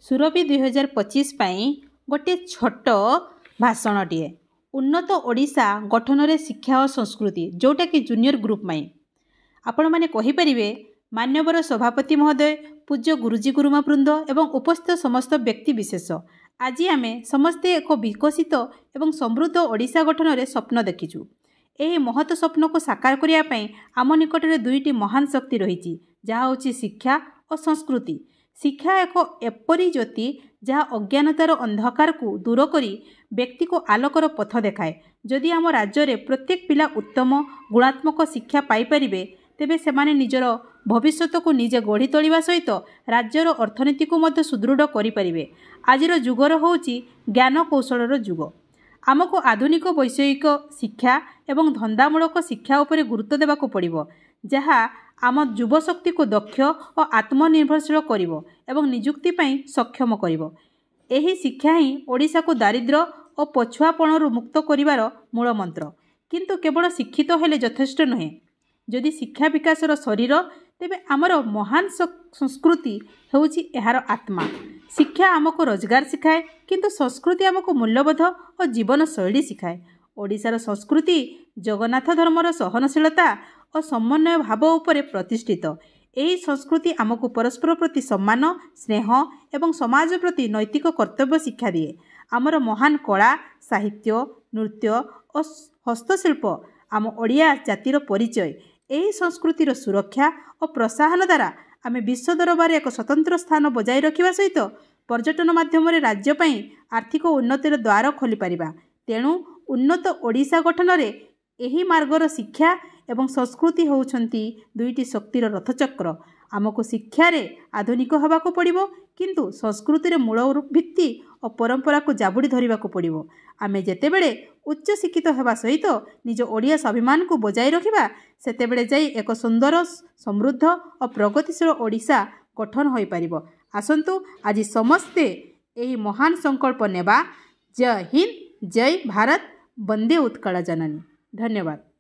ସୁରଭି 2025 ପାଇଁ ଗୋଟିଏ ଛୋଟ ଭାଷଣଟିଏ, ଉନ୍ନତ ଓଡ଼ିଶା ଗଠନରେ ଶିକ୍ଷା ଓ ସଂସ୍କୃତି, ଯେଉଁଟାକି ଜୁନିୟର ଗ୍ରୁପ୍ ପାଇଁ। ଆପଣମାନେ କହିପାରିବେ, ମାନ୍ୟବର ସଭାପତି ମହୋଦୟ, ପୂଜ୍ୟ ଗୁରୁଜୀ ଗୁରୁମା ବୃନ୍ଦ ଏବଂ ଉପସ୍ଥିତ ସମସ୍ତ ବ୍ୟକ୍ତି ବିଶେଷ, ଆଜି ଆମେ ସମସ୍ତେ ଏକ ବିକଶିତ ଏବଂ ସମୃଦ୍ଧ ଓଡ଼ିଶା ଗଠନରେ ସ୍ୱପ୍ନ ଦେଖିଛୁ। ଏହି ମହତ ସ୍ୱପ୍ନକୁ ସାକାର କରିବା ପାଇଁ ଆମ ନିକଟରେ ଦୁଇଟି ମହାନ ଶକ୍ତି ରହିଛି, ଯାହା ହେଉଛି ଶିକ୍ଷା ଓ ସଂସ୍କୃତି। ଶିକ୍ଷା ଏକ ଏପରି ଜ୍ୟୋତି ଯାହା ଅଜ୍ଞାନତାର ଅନ୍ଧକାରକୁ ଦୂର କରି ବ୍ୟକ୍ତିକୁ ଆଲୋକର ପଥ ଦେଖାଏ। ଯଦି ଆମ ରାଜ୍ୟରେ ପ୍ରତ୍ୟେକ ପିଲା ଉତ୍ତମ ଗୁଣାତ୍ମକ ଶିକ୍ଷା ପାଇପାରିବେ, ତେବେ ସେମାନେ ନିଜର ଭବିଷ୍ୟତକୁ ନିଜେ ଗଢ଼ି ତୋଳିବା ସହିତ ରାଜ୍ୟର ଅର୍ଥନୀତିକୁ ମଧ୍ୟ ସୁଦୃଢ଼ କରିପାରିବେ। ଆଜିର ଯୁଗର ହେଉଛି ଜ୍ଞାନ କୌଶଳର ଯୁଗ। ଆମକୁ ଆଧୁନିକ ବୈଷୟିକ ଶିକ୍ଷା ଏବଂ ଧନ୍ଦାମୂଳକ ଶିକ୍ଷା ଉପରେ ଗୁରୁତ୍ୱ ଦେବାକୁ ପଡ଼ିବ, ଯାହା ଆମ ଯୁବଶକ୍ତିକୁ ଦକ୍ଷ ଓ ଆତ୍ମନିର୍ଭରଶୀଳ କରିବ ଏବଂ ନିଯୁକ୍ତି ପାଇଁ ସକ୍ଷମ କରିବ। ଏହି ଶିକ୍ଷା ହିଁ ଓଡ଼ିଶାକୁ ଦାରିଦ୍ର୍ୟ ଓ ପଛୁଆପଣରୁ ମୁକ୍ତ କରିବାର ମୂଳ ମନ୍ତ୍ର। କିନ୍ତୁ କେବଳ ଶିକ୍ଷିତ ହେଲେ ଯଥେଷ୍ଟ ନୁହେଁ। ଯଦି ଶିକ୍ଷା ବିକାଶର ଶରୀର, ତେବେ ଆମର ମହାନ ସଂସ୍କୃତି ହେଉଛି ଏହାର ଆତ୍ମା। ଶିକ୍ଷା ଆମକୁ ରୋଜଗାର ଶିଖାଏ, କିନ୍ତୁ ସଂସ୍କୃତି ଆମକୁ ମୂଲ୍ୟବୋଧ ଓ ଜୀବନଶୈଳୀ ଶିଖାଏ। ଓଡ଼ିଶାର ସଂସ୍କୃତି ଜଗନ୍ନାଥ ଧର୍ମର ସହନଶୀଳତା ଓ ସମନ୍ୱୟ ଭାବ ଉପରେ ପ୍ରତିଷ୍ଠିତ। ଏହି ସଂସ୍କୃତି ଆମକୁ ପରସ୍ପର ପ୍ରତି ସମ୍ମାନ, ସ୍ନେହ ଏବଂ ସମାଜ ପ୍ରତି ନୈତିକ କର୍ତ୍ତବ୍ୟ ଶିକ୍ଷା ଦିଏ। ଆମର ମହାନ କଳା, ସାହିତ୍ୟ, ନୃତ୍ୟ ଓ ହସ୍ତଶିଳ୍ପ ଆମ ଓଡ଼ିଆ ଜାତିର ପରିଚୟ। ଏହି ସଂସ୍କୃତିର ସୁରକ୍ଷା ଓ ପ୍ରୋତ୍ସାହନ ଦ୍ୱାରା ଆମେ ବିଶ୍ୱ ଦରବାରରେ ଏକ ସ୍ୱତନ୍ତ୍ର ସ୍ଥାନ ବଜାୟ ରଖିବା ସହିତ ପର୍ଯ୍ୟଟନ ମାଧ୍ୟମରେ ରାଜ୍ୟ ପାଇଁ ଆର୍ଥିକ ଉନ୍ନତିର ଦ୍ୱାର ଖୋଲିପାରିବା। ତେଣୁ ଉନ୍ନତ ଓଡ଼ିଶା ଗଠନରେ ଏହି ମାର୍ଗର ଶିକ୍ଷା ଏବଂ ସଂସ୍କୃତି ହେଉଛନ୍ତି ଦୁଇଟି ଶକ୍ତିର ରଥଚକ୍ର। ଆମକୁ ଶିକ୍ଷାରେ ଆଧୁନିକ ହେବାକୁ ପଡ଼ିବ, କିନ୍ତୁ ସଂସ୍କୃତିର ମୂଳ ଭିତ୍ତି ଓ ପରମ୍ପରାକୁ ଜାବୁଡ଼ି ଧରିବାକୁ ପଡ଼ିବ। ଆମେ ଯେତେବେଳେ ଉଚ୍ଚ ଶିକ୍ଷିତ ହେବା ସହିତ ନିଜ ଓଡ଼ିଆ ସ୍ୱାଭିମାନକୁ ବଜାୟ ରଖିବା, ସେତେବେଳେ ଯାଇ ଏକ ସୁନ୍ଦର, ସମୃଦ୍ଧ ଓ ପ୍ରଗତିଶୀଳ ଓଡ଼ିଶା ଗଠନ ହୋଇପାରିବ। ଆସନ୍ତୁ ଆଜି ସମସ୍ତେ ଏହି ମହାନ ସଂକଳ୍ପ ନେବା। ଜୟ ହିନ୍ଦ, ଜୟ ଭାରତ, ବନ୍ଦେ ଉତ୍କଳ ଜନନୀ। ଧନ୍ୟବାଦ।